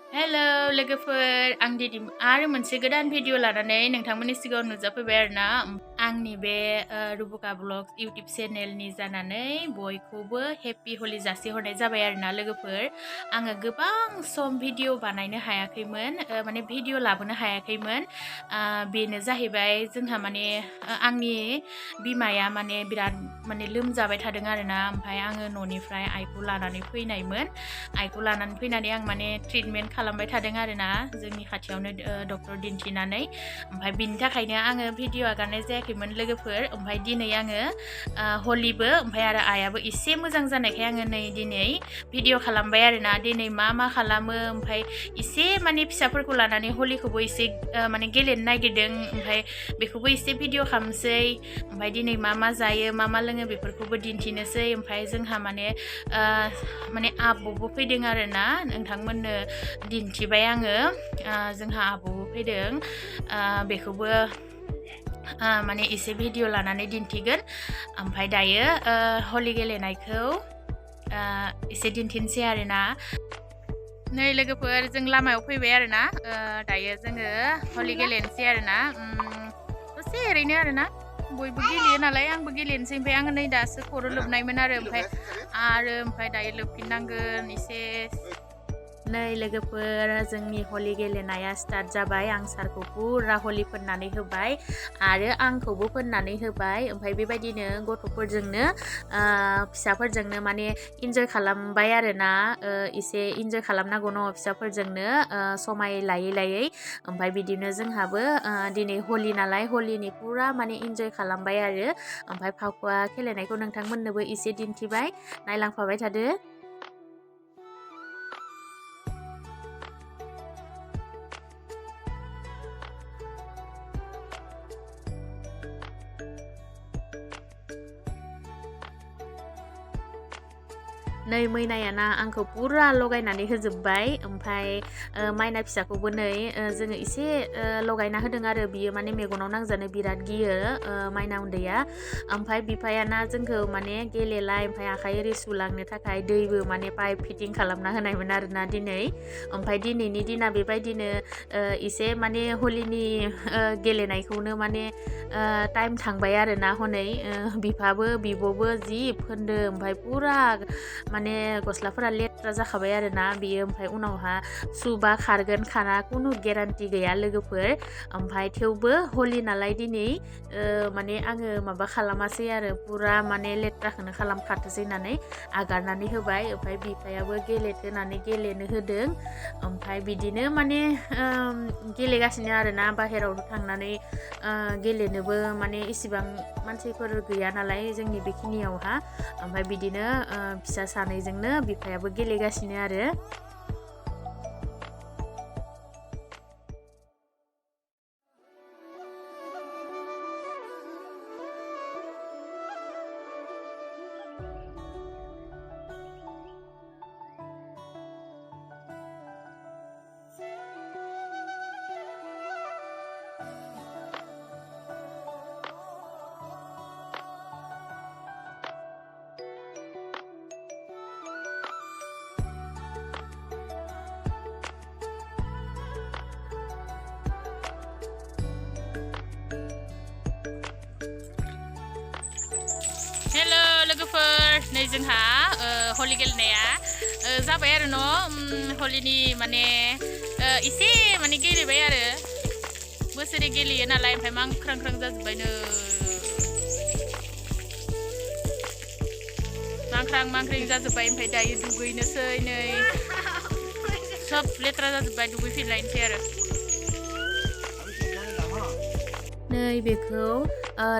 Hello लोगोफोर आं दिनै आरो मोनसे गोदान भिडिअ लानानै नोंथांमोननि सिगाङाव नुजाफैबाय आरोना आंनि बे रुबुका ब्लग्स इउटिउब चेनेलनि जानानै बयखौबो हेपि हलि जासिहरनाय जाबाय आरोना लोगोफोर आङो गोबां सम भिडिअ बानायनो हायाखैमोन माने भिडिअ लाबोनो हायाखैमोन बेनो जाहैबाय जोंहा माने आंनि बिमाया माने बिराद माने लोमजाबाय थादों आरोना ओमफ्राय आङो न'निफ्राय आइखौ लानानै फैनायमोन आइखौ लानानै फैनानै आं माने ट्रिटमेन्ट खालामबाय थादों आरोना जोंनि खाथियावनो डक्टर दिन्थिनानै ओमफ्राय बिनि थाखायनो आङो भिडिअ आगारनाय जायाखैमोन लोगोफोर ओमफ्राय दिनै आङो हलिबो ओमफ्राय आरो आइयाबो एसे मोजां जानायखाय आङो नै दिनै भिडिअ खालामबाय आरोना दिनै मा खालामो ओमफ्राय एसे माने फिसाफोरखौ लानानै हलिखौबो एसे माने गेलेनो नागिरदों ओमफ्राय बेखौबो एसे भिडिअ खालामसै ओमफ्राय दिनै मा जायो मा लोङो बेफोरखौबो दिन्थिनोसै ओमफ्राय जोंहा माने आब'बो फैदों आरोना नोंथांमोननो दिन्थिबाय आङो जोंहा आब'बो फैदों बेखौबो माने एसे भिडिअ लानानै दिन्थिगोन ओमफ्राय दायो हलि गेलेनायखौ एसे दिन्थिनोसै आरोना नै लोगोफोर जों लामायाव फैबाय आरोना दायो जोङो हलि गेलेनोसै आरोना दसे ओरैनो आरोना बयबो गेलेयो नालाय आंबो गेलेनोसै ओमफ्राय आङो नै दासो खर' लोबनायमोन आरो ओमफ्राय दायो लोबफिननांगोन एसे नै लोगोफोर जोंनि हलि गेलेनाया स्टार्ट जाबाय आं सारखौ पुरा हलि फोननानै होबाय आरो आंखौबो फोननानै होबाय ओमफ्राय बेबायदिनो गथ'फोरजोंनो फिसाफोरजोंनो माने इन्जय खालामबाय आरोना एसे इन्जय खालामनांगौ न' फिसाफोरजोंनो समाय लायै ओमफ्राय बिदिनो जोंहाबो दिनै हलि नालाय हलिनि पुरा माने इन्जय खालामबाय आरो ओमफ्राय फाकुवा खेलेनायखौ नोंथांमोननोबो एसे दिन्थिबाय नायलांफाबाय थादो नै मैनायाना आंखौ पुरा लगायनानै होजोब्बाय ओमफ्राय माइना फिसाखौबो नै जोङो एसे लगायना होदों आरो बियो माने मेगनाव नांजानो बिराद गियो माइना उन्दैया ओमफ्राय बिफायाना जोंखौ माने गेलेलाय ओमफ्राय आखाइ ओरै सुलांनो थाखाय दैबो माने पाइप फिटिं खालामना होनायमोन आरोना दिनै ओमफ्राय दिनैनि दिना बेबायदिनो एसे माने हलिनि गेलेनायखौनो माने टाइम थांबाय आरोना हनै बिफाबो बिब'बो जि फोनदो ओमफ्राय पुरा माने गस्लाफोरा लेथ्रा जाखाबाय आरोना बियो ओमफ्राय उनावहा सुबा खारगोन खारा खुनु गेरान्टि गैया लोगोफोर ओमफ्राय थेवबो हलि नालाय दिनै माने आङो माबा खालामासै आरो पुरा माने लेथ्राखौनो खालामखाथोसै होननानै आगारनानै होबाय ओमफ्राय बिफायाबो गेलेथोनानै गेलेनो होदों ओमफ्राय बिदिनो माने गेलेगासिनो आरोना बाहेराव थांनानै गेलेनोबो माने इसिबां मानसिफोर गैया नालाय जोंनि बेखिनियावहा ओमफ्राय बिदिनो फिसा सानैजोंनो बिफायाबो गेलेगासिनो आरो हेलो लोगोफोर नै जोंहा हलि गेलेनाया जाबाय आरो न' हलिनि माने एसे माने गेलेबाय आरो बोसोरै गेलेयो नालाय ओमफ्राय मांख्रां जाजोब्बायनो मांख्रां जाजोब्बाय ओमफ्राय दायो दुगैनोसै नै सब लेथ्रा जाजोब्बाय दुगैफिनलायनोसै आरो नै बेखौ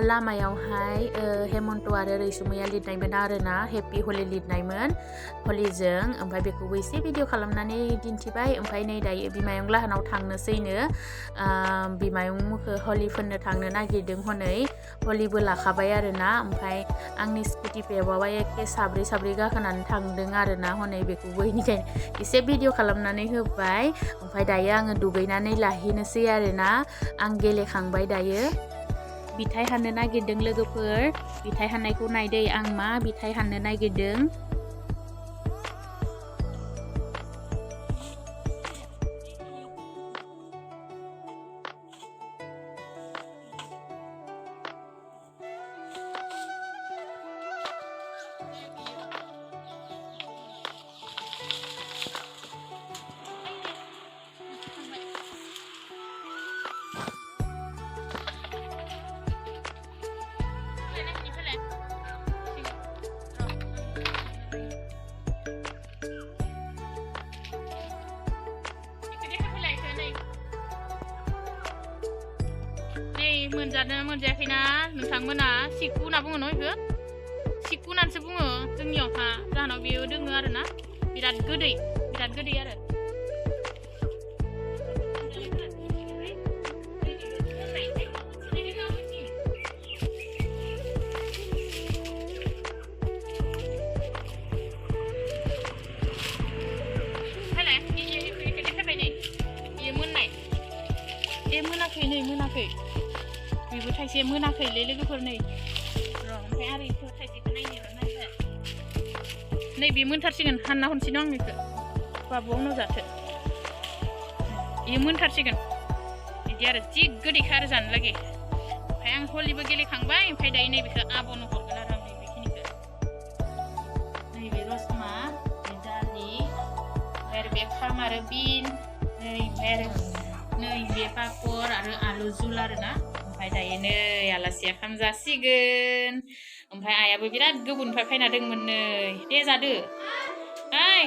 लामायावहाय हेमन्त आरो रैसुमैया लिरनायमोन आरोना हेपि हलि लिरनायमोन हलिजों ओमफ्राय बेखौबो एसे भिडिअ खालामनानै दिन्थिबाय ओमफ्राय नै दायो बिमायं लाहानाव थांनोसैनो बिमायंखौ हलि फोननो थांनो नागिरदों हनै हलिबो लाखाबाय आरोना ओमफ्राय आंनि स्कुटि पेबावहाय एखे साब्रै गाखोनानै थांदों आरोना हनै बेखौबो बेनिखायनो एसे भिडिअ खालामनानै होबाय ओमफ्राय दायो आङो दुगैनानै लाहैनोसै आरोना आं गेलेखांबाय दायो बिथाइ हाननो नागिरदों लोगोफोर बिथाइ हाननायखौ नायदै आं मा बिथाइ हाननो नागिरदों मोनजादों मोनजायाखैना नोंथांमोना सिकु होनना बुङो न' बेखौ सिकु होननानैसो बुङो जोंनियावहा जाहोनाव बेयो दोङो आरोना बिराद गोदै आरो मोनाखै बेबो थाइसे मोनाखैलै लोगोफोर नै र' ओमफ्राय आरो इखौ थाइसेखौ नायनो नैबे मोनथारसिगोन हानना हरनोसै आं बेखौ बाबुआवनो जाथो बेयो मोनथारसिगोन बिदि आरो जि गोदैखा आरो जानो लागि ओमफ्राय आं हलिबो गेलेखांबाय ओमफ्राय दायो नैबेखौ आब'नो हरगोन आरो आं नैबेखिनिखौ नैबे रसमा बे दालि आरो बे फार्म आरो बिन ओमफ्राय आरो बे पापर आरो आलु जुल आरोना ओमफ्राय दायो नै आलासिया खाम जासिगोन ओमफ्राय आइयाबो बिराद गोबावनिफ्राय फैना दंमोन नै दे जादो ओइ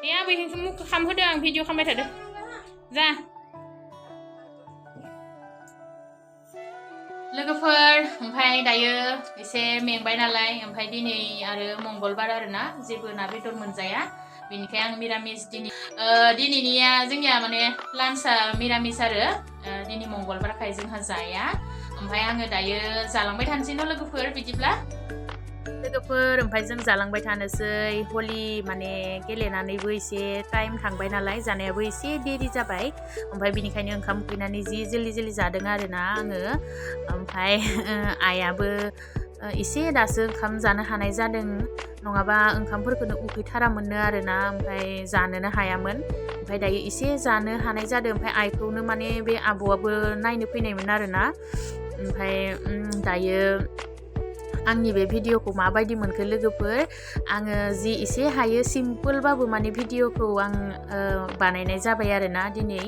दे आबैखौ मुखौ खामहोदो आं भिडिअ खालामबाय थादो जा लोगोफोर ओमफ्राय दायो एसे मेंबाय नालाय ओमफ्राय दिनै आरो मंगलबार आरोना जेबो ना बेदर मोनजाया बेनिखाय आं मिरामिस दिनैनिया जोंनिया माने लान्चआ मिरामिस आरो दिनै मंगलबारखाय जोंहा जाया ओमफ्राय आङो दायो जालांबाय थानोसै न' लोगोफोर बिदिब्ला ओमफ्राय जों जालांबाय थानोसै हलि माने गेलेनानैबो एसे टाइम थांबाय नालाय जानायाबो एसे देरि जाबाय ओमफ्राय बिनिखायनो ओंखाम उखैनानै जि जल्दि जादों आरोना आङो ओमफ्राय आइयाबो एसे दासो ओंखाम जानो हानाय जादों नङाबा ओंखामफोरखौनो उखैथारामोननो आरोना ओमफ्राय जानोनो हायामोन ओमफ्राय दायो एसे जानो हानाय जादों ओमफ्राय आइखौनो माने बे आबौआबो नायनो फैनायमोन आरोना ओमफ्राय दायो आंनि बे भिडिअखौ माबायदि मोनखो लोगोफोर आङो जि एसे हायो सिम्पोलबाबो माने भिडिअखौ आं बानायनाय जाबाय आरोना दिनै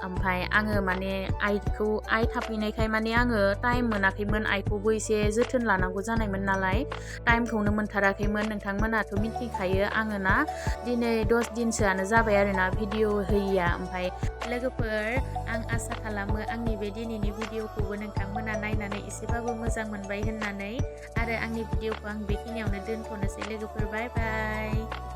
ओमफ्राय आङो माने आइ थाफैनायखाय माने आङो टाइम मोनाखैमोन आइखौबो एसे जोथोन लानांगौ जानायमोन नालाय टाइमखौनो मोनथाराखैमोन नोंथांमोनाथ' मिथिखायो आङो ना दिनै 10 दिनसोआनो जाबाय आरोना भिडिअ होयिया ओमफ्राय लोगोफोर आं आसा खालामो आंनि बे दिनैनि भिडिअखौबो नोंथांमोना नायनानै एसेबाबो मोजां मोनबाय होननानै आरो आंनि भिडिअखौ आं बेखिनियावनो दोनथ'नोसै लोगोफोर बाय बाय